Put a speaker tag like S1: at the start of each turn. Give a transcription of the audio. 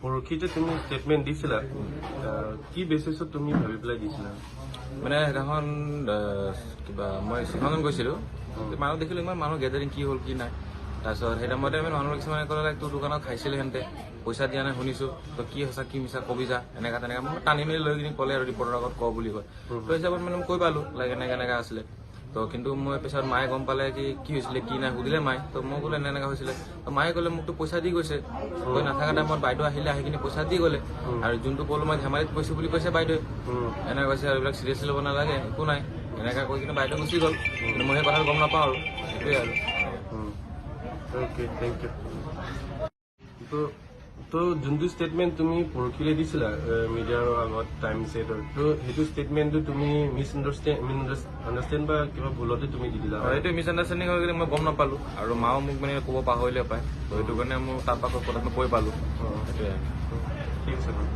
S1: পৰহি যে তুমি ষ্টেটমেণ্ট দিছিলা, কি বেচিছত তুমি ভাবি পেলাই দিছিলা?
S2: মানে সেইদিনাখন কিবা মই শ্ৰীখণ্ডত গৈছিলোঁ। মানুহ দেখিলোঁ, ইমান মানুহ গেডাৰিং, কি হ'ল কি নাই। তাৰপিছত সেই টাইমতে মানে মানুহ কিছুমানে ক'লে, লাইক তোৰ দোকানত খাইছিলে সিহঁতে, পইচা দিয়া নাই শুনিছোঁ, তই কি সঁচা কি মিছা কবি যা, এনেকা তেনেকা। মোক টানি মেলি লৈ কিনি ক'লে আৰু ৰিপৰ্টৰ আগত ক বুলি কয়। তো হিচাপত মানে মই কৈ পালোঁ, লাইক এনেকা এনেকা আছিলে। তো কিন্তু মই পিছত মায়ে গম পালে কি কি হৈছিলে কি নাই, সুধিলে মায়ে। তো মই ক'লো এনে এনেকা হৈছিলে। তো মায়ে ক'লে, মোকতো পইচা দি গৈছে, তই নাথাকা টাইমত বাইদেউ আহিলে, আহি কিনি পইচা দি গ'লে। আৰু যোনটো ক'লো মই ধেমালিত কৈছোঁ বুলি কৈছে বাইদেৱে। এনেকা কৈছে আৰু এইবিলাক চিৰিয়াছলি ল'ব নালাগে, একো নাই, এনেকা কৈ কিনে বাইদেউ গুচি গ'ল। কিন্তু মই সেই কথাটো গম নাপাওঁ আৰু সেইটোৱে আৰু।
S1: Okay, thank U. তো যোনটো ষ্টেটমেণ্ট তুমি পৰহিলৈ দিছিলা মিডিয়াৰ আগত, টাইম ছেটৰ, তো সেইটো ষ্টেটমেণ্টটো তুমি মিছ আণ্ডাৰষ্টেণ্ড বা কিবা ভুলতে তুমি দি দিলা?
S2: হয়, এইটো মিছ আণ্ডাৰষ্টেণ্ডিং হৈ গ'লে, মই গম নাপালো আৰু মাও মোক মানে ক'ব পাহৰিলে পায়। তো সেইটো কাৰণে মোৰ তাৰ পাছত কথা মই কৈ পালো। সেইটোৱে।
S1: ঠিক আছে বাৰু।